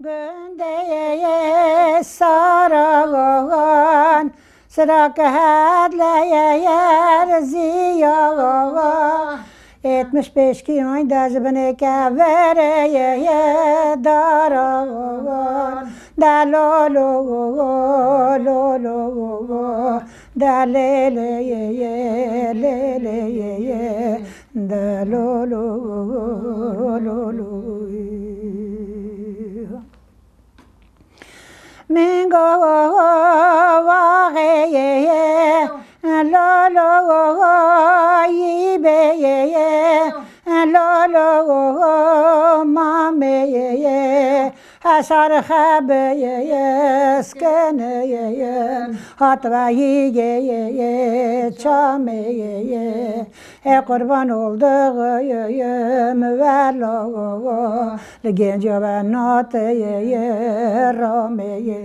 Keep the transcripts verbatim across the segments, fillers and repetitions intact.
Gundê ye ye Saragan, Sirak het le ye ye Riziya. Yetmiş beş kilometre ji binê keverê ye ye Daragan. De lo lo lo lo lo, de lê lê ye ye, lê lê ye ye. De lo lo lo lo. Min go waxê ye ye, lo lo yî bê ye ye, lo lo mamê ye ye. Hesar xebê ye ye, skenê ye ye, hatve yî ye ye, çamê ye ye. E qurban olduğu ye ye, müvella, li genca ve nate ye ye, ramê ye.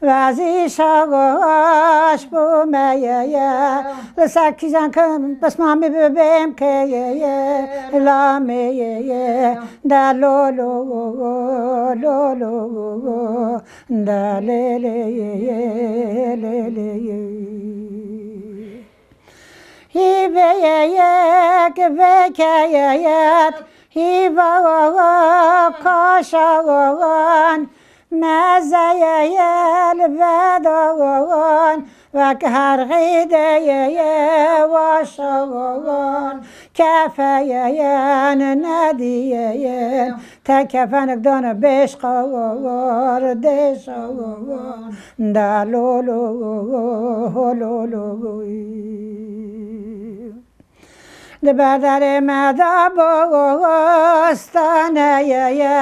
Vezî şagoş bû me ye ye, li ser kîjan kim pismamî bibêm ke ye ye, lamê ye ye. De lo lo lo lo, de lê lê ye ye, lê lê ye. Hîvê ye ye, kivê ke ye ye, hîva kaşa wan, meze ye ye li vedawan, wek her xîdê ye ye waşawan, kefe ye ye nedî ye ye. Te kefenek dane bêşqa war, dêşa war, de lo lo lo lo. Di berderê me de bostane ye ye,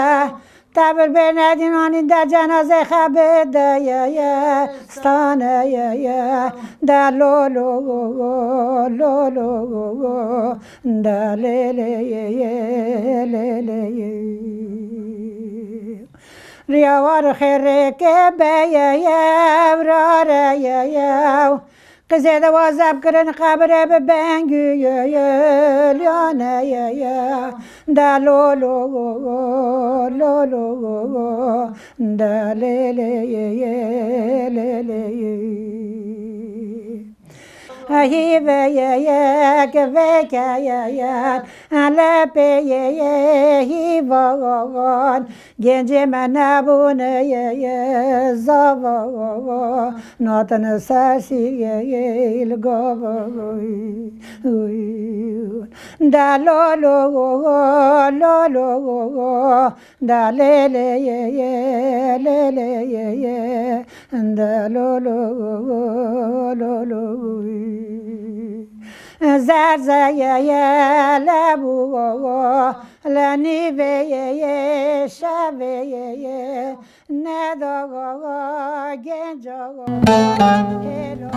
te bir bê nedînanî de cenazê xebê de ye ye, stane ye ye, de lo lo lo lo, de lê lê ye ye, lê lê ye. Riya war xêrê ke beye ye, vrare ye ye. Qizê de wazeb kirin qebirê bi bengû ye ye, lyane ye ye. De lo lo lo lo, de lê lê ye ye, lê lê ye. Hîvê ye ye, kivê ke ye ye, lepê ye ye, hîvagan. Gencê me nebûne ye ye, zavagan. Natine ser sîr ye ye, li gavagan. De lo lo lo lo, de lê lê ye ye, lê lê ye ye, de lo lo lo lo. Zerze ye ye, lebû, le nîvê ye ye, şevê ye ye, ne da genca hêlo.